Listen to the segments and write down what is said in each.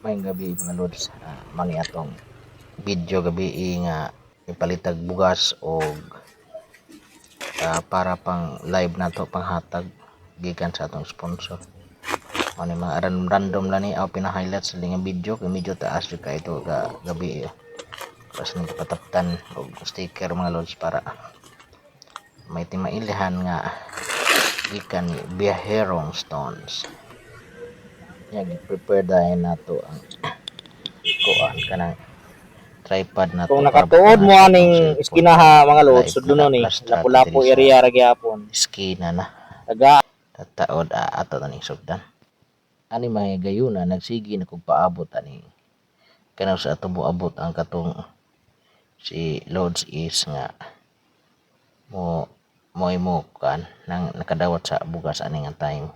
Maayong gabi, mga lods. Mao ni atong video gabi nga ipalitag bugas og para pang live nato, panghatag gikan sa atong sponsor. Mao ni mga random random lang ni aw pina-highlights sa nga video kay medyo taas jud kay ito ga gabi. Pas nang pataptan og sticker, mga lods, para may timailihan nga gikan ni Biyaherong Stones. Ya, gi-prepare dahil nato ang kuan kanang tripod nato Kung para nakatuod mo butangan sa aning atong cellphone. iskina ha, mga lods, Live sudlo ni naka-plastra Lapu-Lapu diri sa area ra gyapon. iskina na. Taga Tataod ato na ning sugdan. Ani mga gayuna nagsige na kog paabot ani kanaw sa ato moabot ang katong si Lods is nga mo mo mo kan nang nakadawat sa bugas ani nga time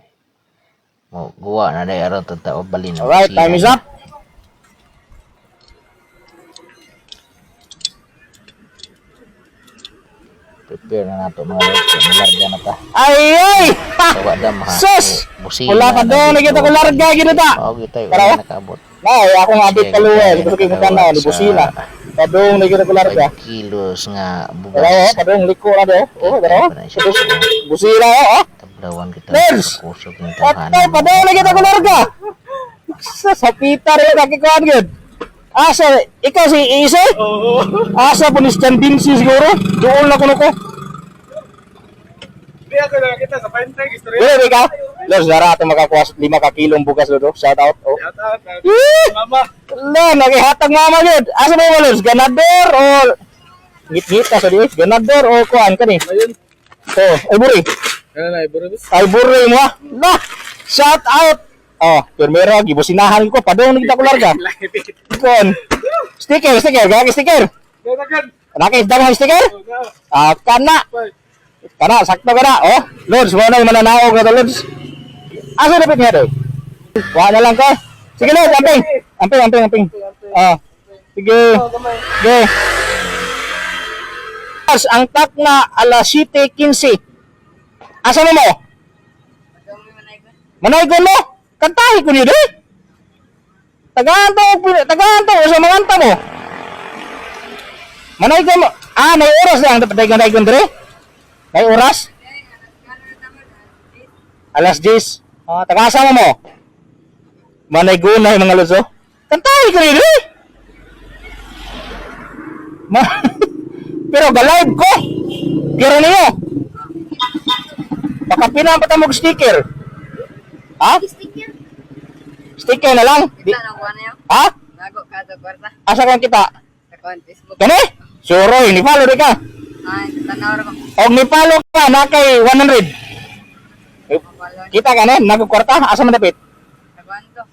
mo guwa na day aron tao balin na Alright, busina time is na. up. Prepare na nato, mga lods, kay mularga na ta. Ay ay! Sa wa dam ha. Sus! Busina Wala ka doon, nakita ko larga gid ta. Mao gyud tayo Tara, wala oh. nakaabot. Nay, ako nga abit Siya kaluwel, gyud gusto kay tayo mutanaw ni nakadawat sa busina. Padung nakita ko larga. 5 kilos nga Tara, oh, bugas. padung liko na do. Oh, Gikan tara. pa na siya sa Busina oh. Oh. Tablawan kita Lods! sa kusog ng Patay, tawhanan mo. padung nakita ko larga. Sa pita rin nakikuan gid. Asa, ikaw si Ise? Oo. Asa po ni Stan Dinsi siguro? Doon na kuno ko. Hindi ako nakakita sa Pine Tree, istorya. Dili ka? Lods, dara ato makakuha sa 5 ka kilong bugas lodo. Shout out. Oh. Shout out. Yee! Mama. La, nagihatag mama gid. Asa ba mo, Lods? Ganador o ngit-ngit ka sa di? Ganador o kuan kani? Ayun. Oh, ay buri. Ano na, iburo? Ay buri mo ah. La, shout out. Oh, permero gibusinahan ko padung kita ko larga. Kuan. Sticker, sticker, gagi sticker. Ganagan. Naki daghang sticker? Ah, kana. Kana, sakto kana. Oh, Lods, mo na yung mananaog na to, Lods. Asa dapat nga doy? Wa na lang ko. Sige, Lods, amping. Amping, amping, amping. Ah. Sige. Sige. Lods, ang tak na alas 7:15. Asa mo mo? Manaygon mo? Kantahi ko niyo doy. Tagaan to, tagaan to, sa mga anta mo. Manaygon mo. Ah, may oras lang dapat daygon dire. May oras? Alas 10. Ah, taga-asa mo? Manay-gunay, mga loso. Kantahi ko rin eh. Ma Pero ga-live ko. Pero niyo. Baka pinapata mo og sticker. Ha? Sticker. Sticker na lang. Di, Kita na kuha na yun. ha? Nago ka sa kwarta. Asa kang kita? Sa kuhan Facebook. Kani? Sure, ni follow di ka. Ay, tanaw ra ko. Og ni follow ka na kay 100. Eh, Mapalo. kita ka na, nagkwarta, asa man dapit? Sa kuhan to.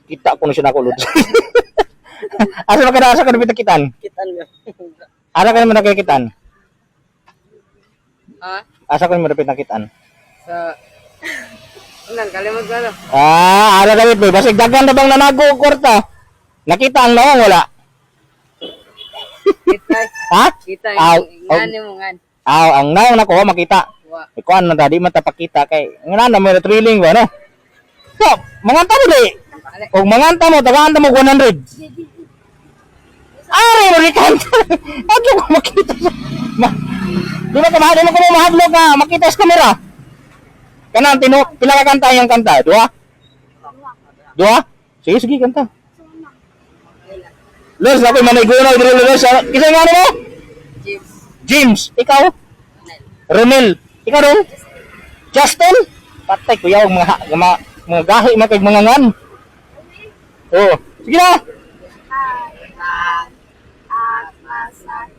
Kita ko na siya nako, Lods. Asa man ka na, asa ka dapit nakitan? Kitan mo. Asa ka naman nakikitan? Ha? Asa ko naman dapit nakitan? Sa Unang kalimot ko ano. Ah, ara dapit ba? Basig daghan na bang nanago og kwarta? Nakita ang naong wala? Kita. Ha? Kita. Aw, Ngan mo ngan. Aw, ang naong nako makita. Wa. Ikuan man ta di man ta pakita kay ngana na may thrilling ba no? So, manganta mo di. Ale. Og manganta mo, tagaan ta mo 100. Are mo ni kanta. Adto ko makita sa ma, di ba ka mahadlok nga makita sa kamera. Kanang tino pila ka kanta yung kanta? Duha? Duha? Sige, sige, kanta. Lors, ako manay gunaw diri, Lors. Kinsa nga mo? James. James, ikaw? Nel. Romel, ikaw dong? Justin? Patay kuya og mga gahi mga kay mga ngan. Oh, sige na.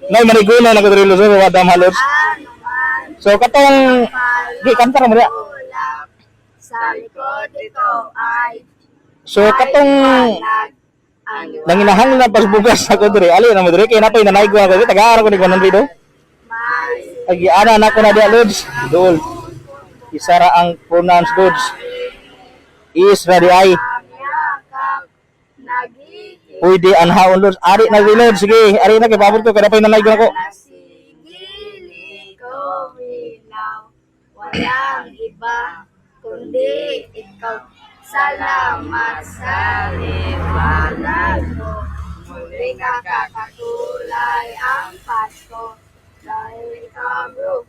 Nay maniguna na ko diri, Luzon, wa dam halos. So katong di kanta ra mo diha. Sa likod ito ay So katong nanginahanglan na pasbugas ako diri. Ali na mo diri kay napay nanaygo ako diri taga ko ni 100 do. Agi ana na ko na diha, Lods. Dol. Isara ang pronounce, Lods. Is ra di ay. Pwede anhaon, Lods. Ari na di, Lods. Sige, ari na kay pabot ko kada pay nanaygo ako. Sigili ko ilaw, walang iba kundi ikaw. Salamat sa Maliwanag mo. Muling nakakakulay ang Pasko. Dahil ikaw bro,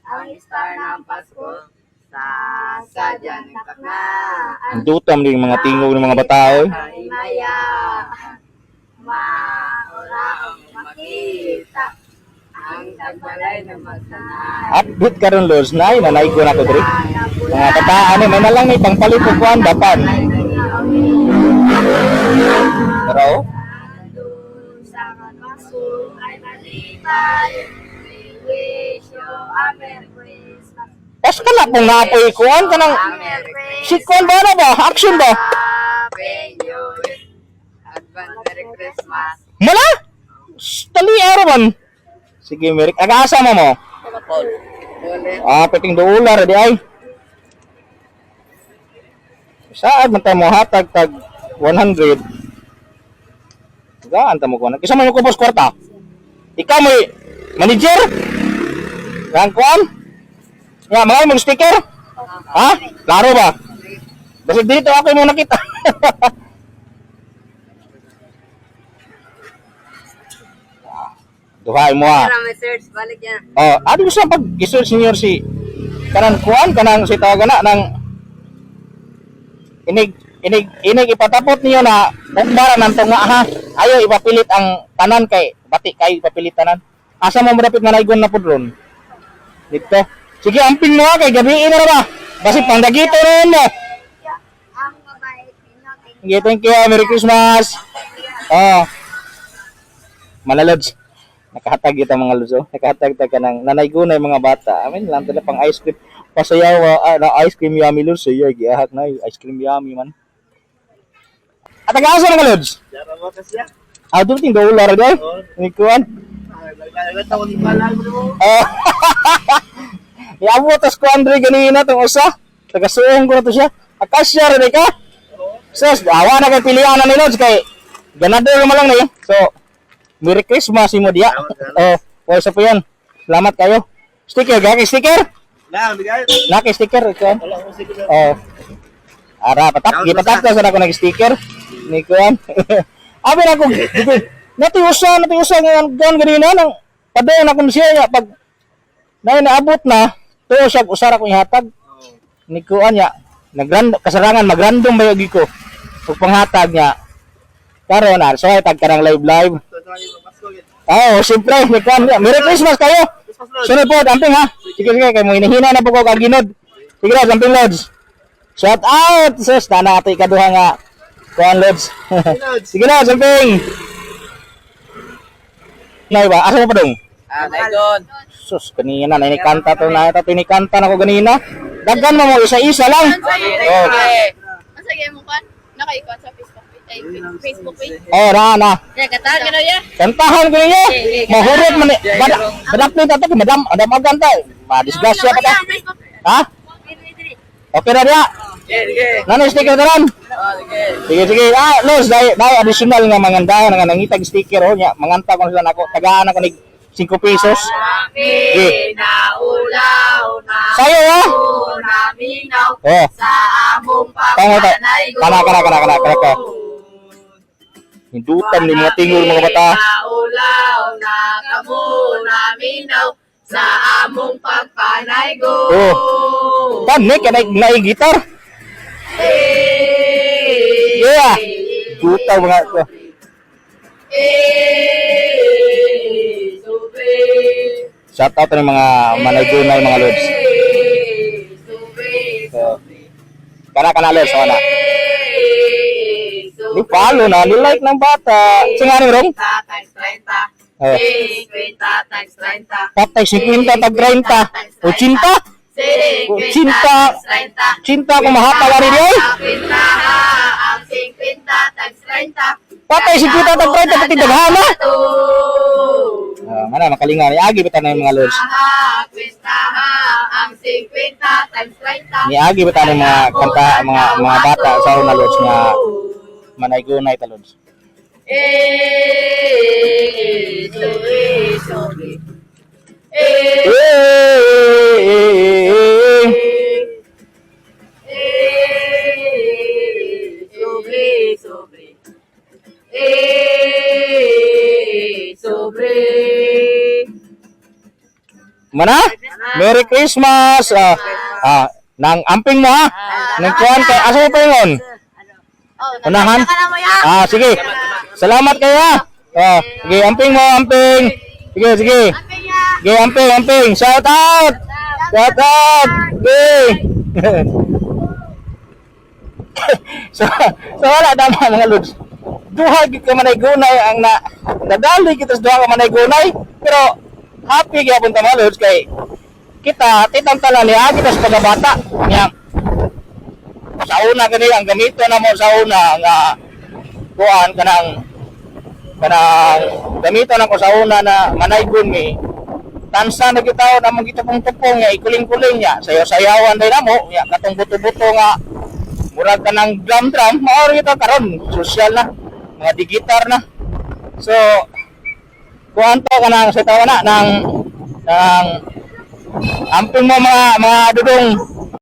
ang star ng Pasko. Sa sadyang taknaan. Ang dutam din yung mga tingog ng mga bata oy. Ay maya, maura ang makita. Ang tagbalay na magsanay. Update karon Lods na nanay ko na ko diri. Mga bataan eh, may na lang ni pangpalit og kuan dapat. Pero oh, Sa kanwaso ay malipay. We wish you a Merry Christmas. pas ka na kung naapoy kuan ka nang A Merry Christmas. si kuan ba na ba? Action ba? Happy New Year. Advance Merry Christmas. Mala? Tali araw man. Sige, Merrick. Aga-asa mo mo? Ulit. Ah, piting dolar di ay. Saan man tayo mo hatag tag 100? Gaan ta mo kuan. Kisa man mo kubos kwarta. Ikaw may manager? Gaan kuan? Ya, mga mong sticker? Ha? Klaro ba? Basta dito ako mo nakita. Duhay mo ah. Para may search, balik yan. Oh, adi ko sa pag isul senior si kanang kuan kanang si tawagan na nang inig inig inig ipatapot niyo na ukbara ng tunga ha. Ayo ipapilit ang tanan kay bati kayo ipapilit tanan. Asa mo madapit manaygon na pud ron? Dito. Sige, amping mo ha, kay gabi na ra ba? Basi pandagito ron mo. Ang mabait ninyo. Thank Sige, thank you. Merry Christmas. Oh. Malalods. Nakahatag kita mga lods. Oh. Nakahatag ta ka ng nanay-gunay mga bata. Amin lang tala pang ice cream. Pasayaw ah, na ice cream yummy lods. Iyo giahak na ice cream yummy man. At taga-asa mga lods? Yara mo kasi ya. Ah, doon ting dollar day. Ni kuan. Oh. Iabot tas kuan dre ganina tong usa. Taga-suong ko na to siya. Akasya ra ka. Sus, awa na kay pilihan na ni Lods kay ganador man lang ni. So, Merry Christmas imo diya. Oh, oh sa po yan. Salamat kayo. Sticker, ga kay sticker? Lang, bigay. Na kay sticker kuan. Wala akong sticker. Oh. Ara, patap, gipatap na sa ako nag-sticker. Ni kuan. Abi na ko, nati usa, nati usa nga gan ganina nang padayon akong siya nga pag na naabot na tuo siya usara ko ihatag ni kuan niya nagrand kasarangan magrandom ba ko ug panghatag niya karon ar so tag karang live live. Oh, siyempre, ni kuan niya. Merry Christmas kayo. Sunod po, amping ha. Sige, sige, kay mo hinihina na po ko kaginod. Sige, Lods, amping Lods. Shout out! Sus, nana ato ikaduha nga. Kuan Lods. Sige, Lods, amping. Nay ba? Asa mo pa dong? Ah, Naigon. Sus, kanina na inikanta to na ito, tinikanta na ko ganina. Daghan mo mo isa-isa lang. Oh, Asa gyud mo kan? Nakaikot sa Facebook page. Ay, Facebook page. oh na na. Ya, katahan ka na ya. Kantahan ko ninyo. Mahurot man ni. Bada, badap ni tato, madam, madam ang kanta. Madisgrasya pa ta. Facebook. Ha? Okay na diya. Sige, sige. Nano sticker tanan? Oh, sige. Sige sige. Ah, Los, dai dai additional nga mangandahan nga nangitag sticker oh nya. Manganta ko sila nako. Tagaan ako nig 5 pesos. Sige. Naulaw na Sayo oh. naminaw Oh. sa among Tama ta. Kana kana kana kana kana ka. Hindutan ni mga tingol mga bata. Naulaw na kamo naminaw sa among pagpanaygo. Oh. Tan ni kanay naay gitar. Yeah. Duta mga Eh, sube. Shout out ng mga manay-gunay mga lods. Eh, sube. So, kana kana lods wala. Eh, Ni follow na, ni like ng bata. Singaning rong? times 30. Oh. 50 times 30. Patay 50 tag 30. 80? 50 times 30. 80 ko mahatawa rin yun. Ang 50 times 30. Patay 50 tag 30 pati daghana. To. Ah, mana makalinga ni agi bitaw na yung mga lods. Kwistaha, ang 50 times 30. Ni agi bitaw na yung mga kanta mga mga bata sa una lods nga manay-gunay ta lods. Eh, sube, sube. Eh, Eh, eh, eh, eh, eh. eh, Eh, sobre. Mana? Merry Christmas. Ah, ah, nang amping mo ha. Nang kuan kay asa mo paingon? Oh, Unahan? Ka na mo ya. Ah, sige. Salamat kayo ha. Ah, sige, amping mo, amping. Sige, sige. Sige, amping, amping. Shout out. Shout out. Sige. So wala na mga lods. Duha gid ka manay gunay ang na nadali kita sa duha ka manay gunay, pero happy gyapon ta, mga lods, kay kita titang tala ni agi sa pagkabata nya. Sa una gani ang gamito na mo sa una nga kuan, kanang kanang gamito na ko sa una na manaygon mi tansa na kita na mong gitupong-tupong nga ikuling-kuling niya sayaw-sayawan din namo nya, katong buto-buto nga murag kanang drum drum mao kita. Karon social na, mga digitar na. So kuan to, kanang sa tawa na nang nang amping mo, mga dudong.